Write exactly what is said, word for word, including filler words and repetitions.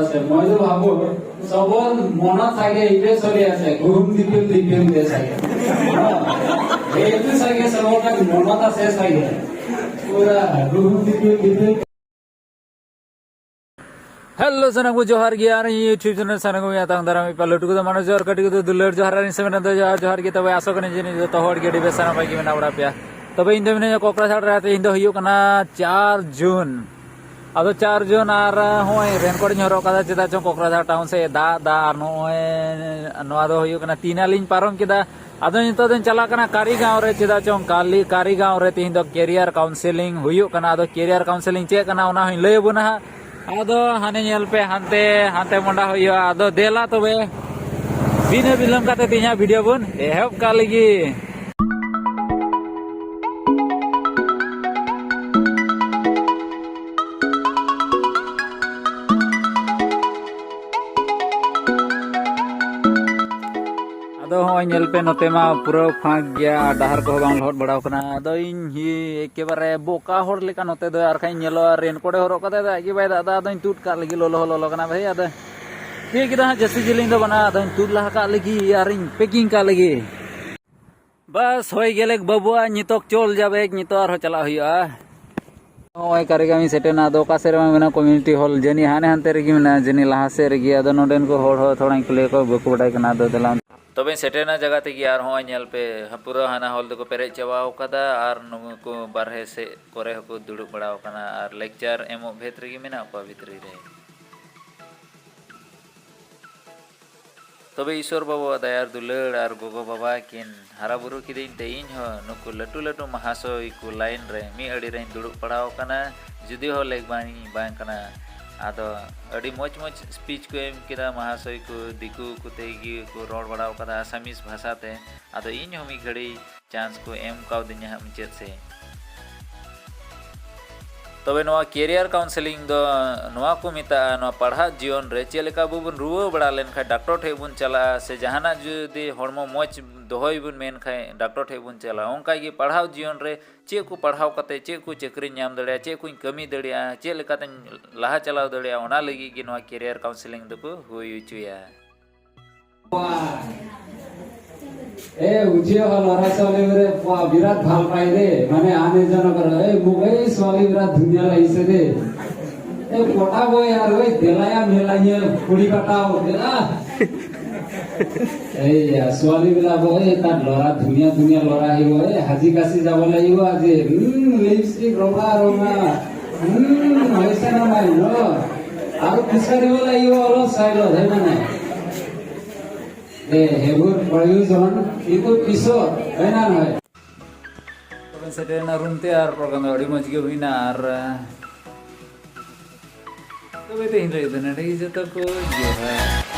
আছে। মইতো ভাবো, চবৰ মনত চাগে এইটোৱে চলি আছে, গুহুম দিপিল দিপিল দে চাগে। এইটো চাগে চবৰ তাত মনত আছে চাগে। পুৰা গুহুম দিপিল দিপিল। Hello, ᱥᱟᱱᱟᱢ ᱠᱚ ᱡᱚᱦᱟᱨ ᱜᱮ ᱟᱨ YouTube channel ᱥᱟᱱᱟᱢ ᱠᱚ ᱟᱛᱟᱝ ᱫᱟᱨᱟᱢ ᱤᱯᱟ ᱞᱟᱹᱴᱩ ᱠᱚᱫᱚ ᱢᱟᱱᱚ ᱡᱚᱦᱟᱨ, ᱠᱟᱹᱴᱤᱡ ᱠᱚᱫᱚ ᱫᱩᱞᱟᱹᱲ ᱡᱚᱦᱟᱨ ᱟᱨ ᱤᱧ ᱥᱮ ᱢᱮᱱ ᱫᱚ ᱡᱚᱦᱟᱨ ᱡᱚᱦᱟᱨ ᱜᱮ᱾ ᱛᱚᱵᱮ ᱟᱥᱚᱜ ᱠᱟᱹᱱᱟᱹᱧ ᱡᱮ ᱡᱚᱛᱚ ᱦᱚᱲ ᱜᱮ ᱟᱹᱰᱤ ᱵᱮᱥ ᱱᱟᱯᱟᱭ ᱜᱮ ᱢᱮᱱᱟᱜ ᱵᱟᱲᱟ ᱯᱮᱭᱟ᱾ ᱛᱚᱵᱮ ᱤᱧ ᱫᱚ ᱢᱤᱱᱟᱹᱧᱟ ᱠᱚᱠᱨᱟᱡᱷᱟᱲ ᱨᱮ᱾ ᱛᱮᱦᱮᱧ ᱫᱚ ᱦᱩᱭᱩᱜ ᱠᱟᱱᱟ ᱪᱟᱨ ᱡᱩᱱ᱾ ᱟᱫᱚ ᱪᱟᱨ ᱡᱩᱱ ᱟᱨ ᱦᱚᱸᱜᱼᱚᱭ raincoat ᱤᱧ ᱦᱚᱨᱚᱜ ᱠᱟᱫᱟ, ᱪᱮᱫᱟᱜ ᱪᱚᱝ ᱠᱚᱠᱨᱟᱡᱷᱟᱲ ᱴᱟᱣᱩᱱ ᱥᱮᱫ ᱮ ᱫᱟᱜ ᱫᱟ᱾ ᱟᱨ ᱱᱚᱜᱼᱚᱭ ᱱᱚᱣᱟ ᱫᱚ ᱦᱩᱭᱩᱜ ᱠᱟᱱᱟ ᱛᱤᱱᱟ ᱞᱤᱧ ᱯᱟᱨᱚᱢ ᱠᱮᱫᱟ᱾ ᱟᱫᱚ ᱱᱤᱛᱚᱜ ᱫᱚᱧ ᱪᱟᱞᱟᱜ ᱠᱟᱱᱟ ᱠᱟᱹᱨᱤᱜᱟᱸᱣ ᱨᱮ, ᱪᱮᱫᱟᱜ ᱪᱚᱝ ᱠᱟᱞᱤ ᱠᱟᱹᱨᱤᱜᱟᱸᱣ ᱨᱮ ᱛᱮᱦᱮᱧ ᱫᱚ career counseling ᱦᱩᱭᱩᱜ ᱠᱟᱱᱟ᱾ ᱟᱫᱚ career counseling ᱪᱮᱫ ᱠᱟᱱᱟ ᱚᱱᱟ ᱦᱚᱸᱧ ᱞᱟᱹᱭ ᱟᱵᱚᱱᱟ ᱦᱟᱸᱜ᱾ ᱟᱫᱚ ᱦᱟᱱᱮ ᱧᱮᱞ ᱯᱮ, ᱦᱟᱱᱛᱮ ᱦᱟᱱᱛᱮ ᱢᱚᱸᱰᱟ ᱦᱩᱭᱩᱜᱼᱟ᱾ ᱟᱫᱚ ᱫᱮᱞᱟ ᱛᱚᱵᱮ ᱵᱤᱱᱟᱹ ᱵᱤᱞᱚᱢ ᱠᱟᱛᱮ ᱛᱮᱦᱮᱧᱟᱜ video ᱵᱚᱱ ᱮᱦᱚᱵ ᱠᱟᱜ ᱞᱮᱜᱮ᱾ ᱟᱫᱚ ᱦᱚᱸᱜᱼᱚᱭ ᱧᱮᱞ ᱯᱮ, ᱱᱚᱛᱮ ᱢᱟ ᱯᱩᱨᱟᱹ ᱯᱷᱟᱸᱠ ᱜᱮᱭᱟ ᱟᱨ ᱰᱟᱦᱟᱨ ᱠᱚᱦᱚᱸ ᱵᱟᱝ ᱞᱚᱦᱚᱫ ᱵᱟᱲᱟᱣ ᱠᱟᱱᱟ᱾ ᱟᱫᱚ ᱤᱧ ᱦᱤ-, ᱮᱠᱮᱵᱟᱨᱮ ᱵᱚᱠᱟ ᱦᱚᱲ ᱞᱮᱠᱟ ᱱᱚᱛᱮ ᱫᱚ ᱟᱨ ᱠᱷᱟᱡ ᱤᱧ ᱧᱮᱞᱚᱜᱼᱟ᱾ Raincoat ᱮ ᱦᱚᱨᱚᱜ ᱠᱟᱫᱟ, ᱫᱟᱜ ᱜᱮ ᱵᱟᱭ ᱫᱟᱜ ᱮᱫᱟ᱾ ᱟᱫᱚᱧ ᱛᱩᱫ ᱠᱟᱜ ᱞᱟᱹᱜᱤᱫ, ᱞᱚᱞᱚ ᱦᱚᱸ ᱞᱚᱞᱚ ᱠᱟᱱᱟ ᱵᱷᱟᱹᱭ᱾ ᱟᱫᱚ ᱴᱷᱤᱠ ᱜᱮ ᱦᱟᱸᱜ, ᱡᱟᱹᱥᱛᱤ ᱡᱤᱞᱤᱧ ᱫᱚ ᱵᱟᱝᱟ᱾ ᱟᱫᱚᱧ ᱛᱩᱫ ᱞᱟᱦᱟ ᱠᱟᱜ ᱞᱟᱹᱜᱤᱫ ᱟᱨᱤᱧ packing ᱠᱟᱜ ᱞᱟᱹᱜᱤᱫ᱾ ᱵᱟᱥ, ᱦᱳᱭ ᱜᱮᱞᱮᱠ ᱵᱟᱹᱵᱩᱣᱟᱜ ᱱᱤᱛᱚᱜ ᱪᱚᱞ ᱡᱟᱵᱮᱠ, ᱱᱤᱛᱚᱜ ᱟᱨᱦᱚᱸ ᱪᱟᱞᱟᱜ ᱦᱩᱭᱩᱜᱼᱟ᱾ ᱱᱚᱜᱼᱚᱭ ᱠᱟᱨᱤᱜᱟᱢᱤᱧ ᱥᱮᱴᱮᱨᱱᱟ᱾ ᱟᱫᱚ ᱚᱠᱟ ᱥᱮᱫ ᱨᱮ ᱵᱟᱝ ᱢᱮᱱᱟᱜᱼᱟ community hall, ᱡᱟᱹᱱᱤᱡ ᱦᱟᱱᱮ ᱦᱟᱱᱛᱮ ᱨᱮᱜᱮ ᱢᱮᱱᱟᱜᱼᱟ, ᱡᱟᱹᱱᱤᱡ ᱞᱟᱦᱟ ᱥᱮᱫ ᱨᱮᱜᱮ᱾ ᱟᱫᱚ ᱱᱚᱰᱮᱱ ᱠᱚ ᱦᱚᱲ ᱦᱚᱸ ᱛᱷᱚᱲᱟᱧ ᱠᱩᱞᱤᱭᱮᱫ ᱠᱚᱣᱟ, ᱵᱟᱠᱚ ᱵᱟᱰᱟᱭ ᱠᱟᱱᱟ᱾ ᱟᱫᱚ ᱫᱮᱞᱟ᱾ ᱛᱚᱵᱮᱧ ᱥᱮᱴᱮᱨᱱᱟ ᱡᱟᱭᱜᱟ ᱛᱮᱜᱮ᱾ ᱟᱨ ᱦᱚᱸᱜᱼᱚᱭ ᱧᱮᱞ ᱯᱮ, ᱯᱩᱨᱟᱹ ᱦᱟᱱᱟ hall ᱫᱚᱠᱚ ᱯᱮᱨᱮᱡ ᱪᱟᱵᱟᱣ ᱠᱟᱫᱟ ᱟᱨ ᱱᱩᱠᱩ ᱵᱟᱨᱦᱮ ᱥᱮᱫ ᱠᱚᱨᱮ ᱦᱚᱸᱠᱚ ᱫᱩᱲᱩᱵ ᱵᱟᱲᱟᱣ ᱠᱟᱱᱟ ᱟᱨ lecture ᱮᱢᱚᱜ ᱵᱷᱮᱫ ᱨᱮᱜᱮ ᱢᱮᱱᱟᱜ ᱠᱚᱣᱟ ᱵᱷᱤᱛᱨᱤ ᱨᱮ᱾ ᱛᱚᱵᱮ ᱤᱥᱚᱨ ᱵᱟᱵᱟᱣᱟᱜ ᱫᱟᱭᱟ ᱫᱩᱞᱟᱹᱲ ᱟᱨ ᱜᱚᱜᱚ ᱵᱟᱵᱟ ᱠᱤᱱ ᱦᱟᱨᱟ ᱵᱩᱨᱩ ᱠᱤᱫᱤᱧ ᱛᱮ ᱤᱧ ᱦᱚᱸ ᱱᱩᱠᱩ ᱞᱟᱹᱴᱩ ᱞᱟᱹᱴᱩ ᱢᱟᱦᱟᱥᱚᱭ ᱠᱚ line ᱨᱮ ᱢᱤᱫ ᱟᱹᱰᱤ ᱨᱮᱧ ᱫᱩᱲᱩᱵ ᱯᱟᱲᱟᱣ ᱟᱠᱟᱱᱟ, ᱡᱩᱫᱤ ᱦᱚᱸ ᱞᱮᱠ ᱵᱟᱝ, ᱵᱟᱝ ᱠᱟᱱᱟ᱾ ᱟᱫᱚ ᱟᱹᱰᱤ ᱢᱚᱡᱽ ᱢᱚᱡᱽ speech ᱠᱚ ᱮᱢ ᱠᱮᱫᱟ ᱢᱟᱦᱟᱥᱚᱭ ᱠᱚ, ᱫᱤᱠᱩ ᱠᱚᱛᱮ ᱜᱮ ᱠᱚ ᱨᱚᱲ ᱵᱟᱲᱟᱣ ᱠᱟᱫᱟ Assamese ᱵᱷᱟᱥᱟ ᱛᱮ᱾ ᱟᱫᱚ ᱤᱧ ᱦᱚᱸ ᱢᱤᱫ ᱜᱷᱟᱹᱲᱤ chance ᱠᱚ ᱮᱢ ᱠᱟᱣᱫᱤᱧᱟ ᱦᱟᱸᱜ ᱢᱩᱪᱟᱹᱫ ᱥᱮᱫ᱾ ᱛᱚᱵᱮ ᱱᱚᱣᱟ career counseling ᱫᱚ ᱱᱚᱣᱟ ᱠᱚ ᱢᱮᱛᱟᱜᱼᱟ, ᱱᱚᱣᱟ ᱯᱟᱲᱦᱟᱜ ᱡᱤᱭᱚᱱ ᱨᱮ ᱪᱮᱫ ᱞᱮᱠᱟ ᱟᱵᱚ ᱵᱚᱱ ᱨᱩᱣᱟᱹ ᱵᱟᱲᱟ ᱞᱮᱱᱠᱷᱟᱱ ᱰᱟᱠᱴᱚᱨ ᱴᱷᱮᱱ ᱵᱚᱱ ᱪᱟᱞᱟᱜᱼᱟ, ᱥᱮ ᱡᱟᱦᱟᱱᱟᱜ ᱡᱩᱫᱤ ᱦᱚᱲᱢᱚ ᱢᱚᱡᱽ ᱫᱚᱦᱚᱭ ᱵᱚᱱ ᱢᱮᱱ ᱠᱷᱟᱡ ᱰᱟᱠᱛᱚᱨ ᱴᱷᱮᱡ ᱵᱚᱱ ᱪᱟᱞᱟᱜᱼᱟ᱾ ᱚᱱᱠᱟ ᱜᱮ ᱯᱟᱲᱦᱟᱣ ᱡᱤᱭᱚᱱ ᱨᱮ ᱪᱮᱫ ᱠᱚ ᱯᱟᱲᱦᱟᱣ ᱠᱟᱛᱮ ᱪᱮᱫ ᱠᱚ ᱪᱟᱹᱠᱨᱤᱧ ᱧᱟᱢ ᱫᱟᱲᱮᱭᱟᱜᱼᱟ, ᱪᱮᱫ ᱠᱚᱧ ᱠᱟᱹᱢᱤ ᱫᱟᱲᱮᱭᱟᱜᱼᱟ, ᱪᱮᱫ ᱞᱮᱠᱟᱛᱮᱧ ᱞᱟᱦᱟ ᱪᱟᱞᱟᱣ ᱫᱟᱲᱮᱭᱟᱜᱼᱟ, ᱚᱱᱟ ᱞᱟᱹᱜᱤᱫ ᱜᱮ ᱱᱚᱣᱟ career counselling ᱫᱚᱠᱚ ᱦᱩᱭ ᱦᱚᱪᱚᱭᱟ᱾ এ উঠিয়ে ভাল ল'ৰা ছোৱালীবোৰে পোৱা বিৰাট ভাল পায় দেই, মানে আন এজনক আৰু, "এই মোক এই ছোৱালী বিৰাট ধুনীয়া লাগিছে দেই, এই পটাবই আৰু এই দেলায়া মেলাইয়া ফুৰি পাতাও দেলা।" এইয়া ছোৱালীবিলাক, "এই তাত ল'ৰা, ধুনীয়া ধুনীয়া ল'ৰা আহিব, এই সাজি কাচি যাব লাগিব আজি, উম, লিপষ্টিক ৰঙা ৰঙা, উম, হৈছে নে নাই ন?" আৰু বিচাৰিব লাগিব অলপ চাইডত, হয় নে নাই? এ, সেইবোৰ প্ৰয়োজন, কিন্তু পিছত, হয় না নহয়? ᱛᱚᱵᱮ ᱥᱮᱴᱮᱨᱮᱱᱟ ᱨᱩᱢ ᱛᱮ ᱟᱨ program ᱫᱚ ᱟᱹᱰᱤ ᱢᱚᱡᱽ ᱜᱮ ᱦᱩᱭᱱᱟ ᱟᱨ, ᱛᱚᱵᱮ ᱛᱮᱦᱮᱧ ᱞᱟᱹᱜᱤᱫ ᱫᱚ ᱱᱚᱰᱮ ᱜᱮ ᱡᱚᱛᱚ ᱠᱚ ᱡᱚᱦᱟᱨ᱾